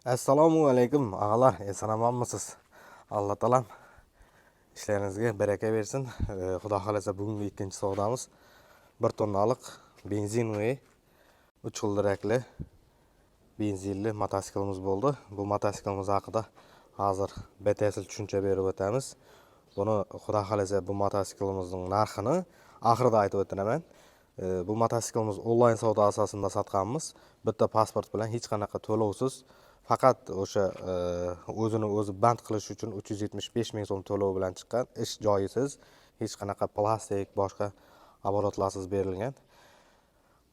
Assalomu alaykum ağalar, eson omonmisiz? Alloh taolam ishlaringizga baraka bersin. Xudo xohlasa bugungi ikkinchi savdomiz 1 tonnalik benzinli 3 g'ildirakli benzinli mototsiklimiz bo'ldi. Bu mototsiklimiz haqida hozir batafsil tushuncha berib o'tamiz. Buni xudo xohlasa bu mototsiklimizning narxini oxirida aytib o'taman. Bu mototsiklimiz onlayn savdo asosida sotganmiz. Bitta pasport bilan hech qanaqa to'lovsiz, faqat o'sha o'zini o'zi band qilish uchun 375 ming so'm to'lov bilan chiqqan, ish joyisiz, hech qanaqa plastik, boshqa aborotlarsiz berilgan.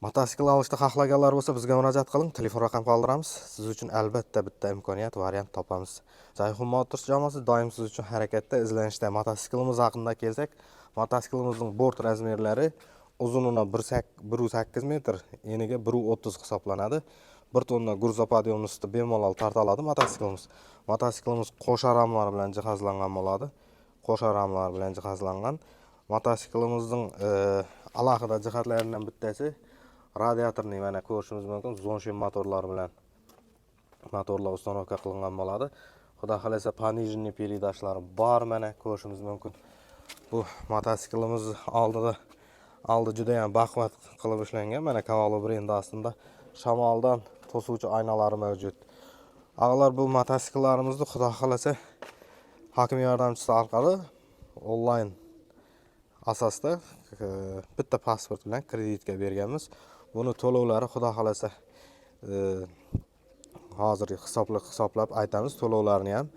Mototsikl olishni xohlaganlar bo'lsa bizga murojaat qiling, telefon raqam qoldiramiz. Siz uchun albatta bitta imkoniyat, variant topamiz. Jayhun Motors jamoasi doim siz uchun harakatda, izlanishda. Mototsiklimiz haqida kelsak, mototsiklimizning bort razmerlari uzununa 1.8 metr, eniga 1.30 hisoblanadi. 1 tonna грузоподъемностьni bemalol tarta oladi mototsiklimiz. Mototsiklimiz qo'sha ramlar bilan jihozlangan bo'ladi. Qo'sha ramlar bilan jihozlangan. Mototsiklimizning alohida jihatlaridan bittasi radiatorni mana ko'rishimiz mumkin. Zonshim motorlar bilan motorlar установка qilingan bo'ladi. Xudo xolasa пониженный передачалari bor, mana ko'rishimiz mumkin. Bu mototsiklimiz oldi juda ham baquvvat qilib ishlangan. Mana Cavallo brendi ostida shamoldan to'suvchi oynalari mavjud. Ağalar, bu mototsikllarimizni xudo xolasa hokim yordamchisi orqali onlayn asosda bitta pasport bilan kreditga berganmiz. Buni to'lovlari xudo xolasa hozir hisoblab aytamiz to'lovlarni ham.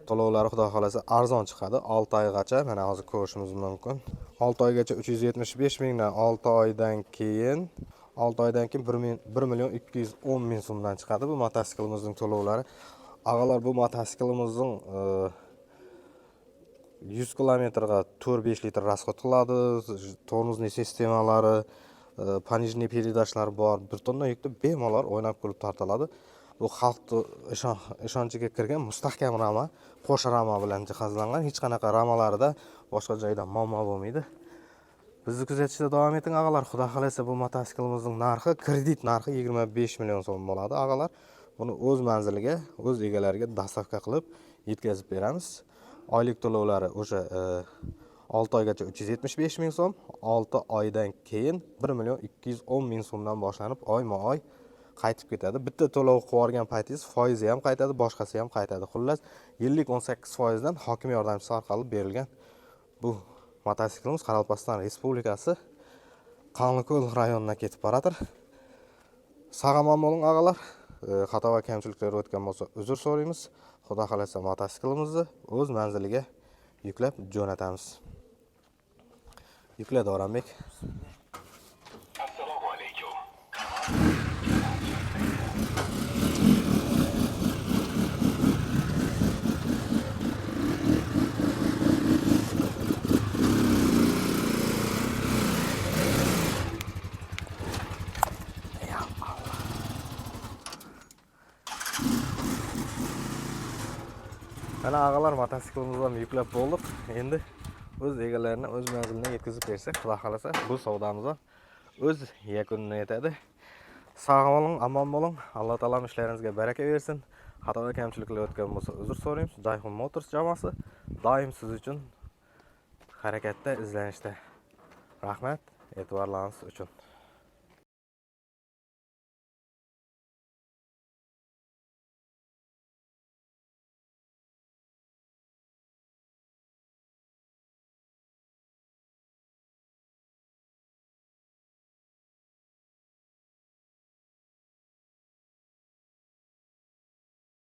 To'lovlari xudo xolasa arzon chiqadi. 6 oygacha mana hozir ko'rishimiz mumkin. 6 oygacha 375 mingdan 6 oydan keyin 6 oydan keyin 1 million 210 ming so'mdan chiqadi bu mototsiklimizning to'lovlari. Ağalar, bu mototsiklimizning 100 kilometrga 4-5 litr расход qiladi. Тормозный sistemalari, пониженный передачалari bor. 1 tonna yukni bemalol o'ynab kulib tarta oladi. Bu xalqni ishonchiga kirgan mustahkam rama, qo'sha rama bilan jihozlangan. Hech qanaqa ramalarida boshqa joyda muammo bo'lmaydi. Bizni kuzatishda davom eting ağalar. Xudo xolasa bu mototsiklimizning narxi, kredit narxi 25 million so'm bo'ladi ağalar. Buni o'z manziliga, o'z egalariga dostavka qilib yetkazib beramiz. Oylik to'lovlari o'sha 6 oygacha 375 ming so'm, 6 oydan keyin 1 million 210 ming so'mdan boshlanib oyma-oy qaytib ketadi. Bitta to'lov qilib yuborgan paytingiz foizi ham qaytadi, boshqasi ham qaytadi. Xullas, yillik 18% dan hokim yordamchisi orqali berilgan bu mototsiklimiz Qoraqalpog'iston Respublikasi Qonliko'l rayonidan ketib boradir. Sog' omon bo'ling ağalar. Xato va kamchiliklar o'tgan bo'lsa uzr so'raymiz. Xudo xolasa mototsiklimizni o'z manziliga yuklab jo'natamiz. Yukla Davronbek. Assalomu alaykum. Mana ağalar, mototsiklimizni ham yuklab bo'ldik. Endi o'z egalarini o'z manziliga yetkazib bersak, xudo xolasa bu savdomiz ham o'z yakunini yetadi. Sog' bo'ling, omon bo'ling. Alloh taolo ishlaringizga baraka bersin. Xato va kamchiliklar o'tgan bo'lsa uzr so'raymiz. Jayhun Motors jamoasi doim siz uchun harakatda, izlanishda. Rahmat e'tiborlaringiz uchun.